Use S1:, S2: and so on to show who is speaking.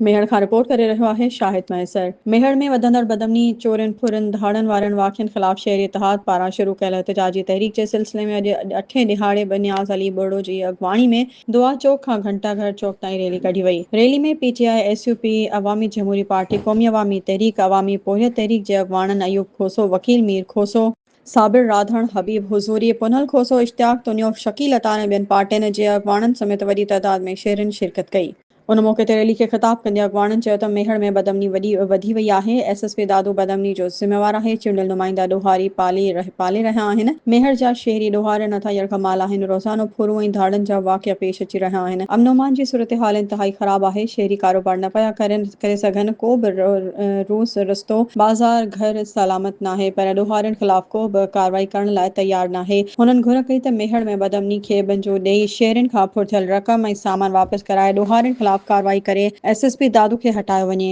S1: ميهڙ کان رپورٽ ڪري رهيو آهي شاهد مهيسر. ميهڙ ۾ وڌندڙ بدامني، چورين، ڦرن، ڌاڙن وارن واقعن خلاف شهري اتحاد پاران شروع ڪيل احتجاجي تحريڪ جي سلسلي ۾ اڄ اٺين ڏهاڙي به نياز علي ٻرڙو جي اڳواڻي ۾ دعا چوڪ کان گهنٽا گهر چوڪ تائين ريلي ڪڍي وئي. Rally ۾ P T I, S U P, Awami Jamhoori party, Qaumi Awami Tehreek, Awami Porhiat Tehreek جي اڳواڻن ايوب کوسو، وڪيل مير کوسو، صابر راڌڻ، حبيب حضوري، پنهل کوسو، اشتياق تنيو، شڪيل عطار ۽ ٻين پارٽين جي اڳواڻن سميت وڏي تعداد ۾ شهرين شرڪت ڪئي. ان موقعي تي ريلي کي خطاب ڪندي اڳواڻن چيو ته ميهڙ ۾ بدامني وڏي وڌي وئي آهي، ايس ايس پي دادو بدامني جو ذميوار آهي، چونڊيل نمائندا ڏوهاري پالي پالي رهيا آهن، ميهڙ جا شهري ڏوهارين هٿان يرغمال آهن، روزانو ڦرون ۽ ڌاڙن جا واقعا پيش اچي رهيا آهن، امن امان جي صورتحال انتهائي خراب آهي، شهري ڪاروبار نه پيا ڪري سگهن، ڪو به روس رستو، بازار، گهر سلامت ناهي پر ڏوهارين خلاف ڪو به ڪارروائي ڪرڻ لاء تيار ناهي. هنن گهر ڪئي ته ميهڙ ۾ بدامني کي ٻنجو ڏئي شهرين کان ڦر ٿيل رقم ۽ سامان واپس ڪرائي ڏوهارين خلاف ڪارروائي ڪري ايس ايس پي دادو کي هٽايو وڃي.